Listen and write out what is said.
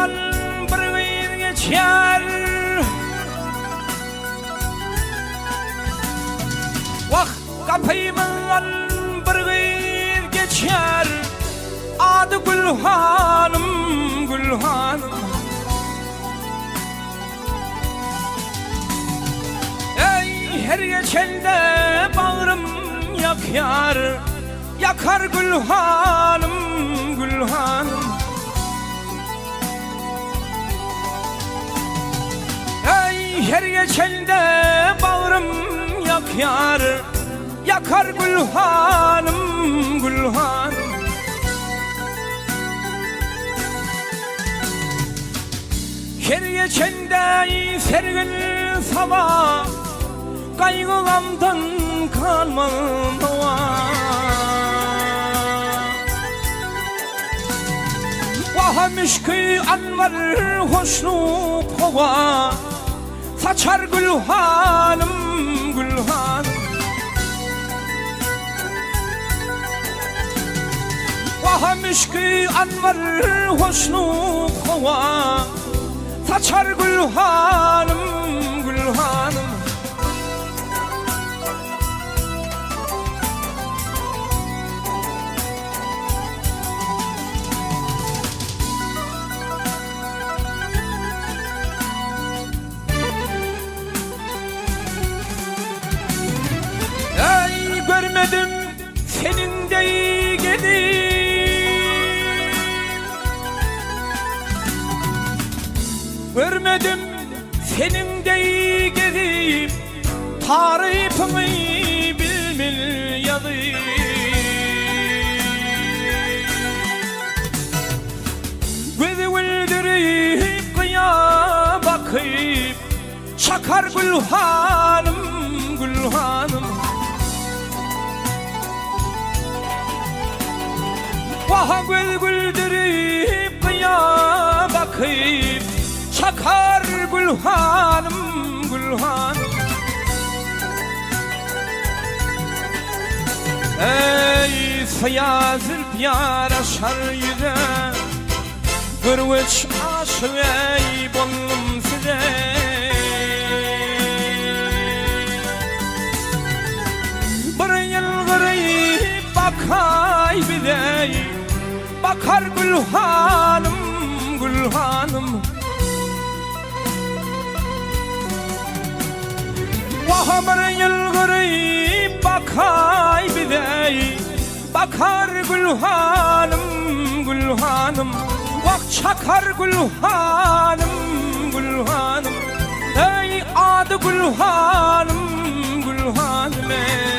Gapymyzdan bir gyz geçýär. Wah, gapymyzdan bir gyz geçýär. Ady Gülhanym, Gülhanym. Eý, her geçende bagrym ýakýar. Ýakar Gülhanym, Gülhanym. Eý, her geçende bagrym ýakýar, Ýakar Gülhanym, Gülhanym. Her geçende sergin saba, Gaýgy-gamdan galmaz dowa. Waha müşki anbar hoşnut howa, Saçar Gülhanym, Gülhanym. Waha müşki anbar hoşnut howa, Saçar Gülhanym, Gülhanym. Ey görmedim senin deý gelin Görmedim seniň deý gezip Tarypyňy bilbil ýazyp. Gözi güldürip gyýa bakyp Çakar Gülhanym, Gülhanym. Waha göz güldürip gyýa bakyp Çakar Gülhanym, Gülhanym. Eý, syýa zülp ýaraşar ýüze, Görgüç aşyk eý boldum size. Bir ýylgyryp bakaý bize, Bakar Gülhanym, Gülhanym. Wah bir ýylgyryp bakaý bize, Bakar Gülhanym, Gülhanym. Wah çakar Gülhanym, Gülhanym. Eý ady Gülhanym, Gülhanym eý.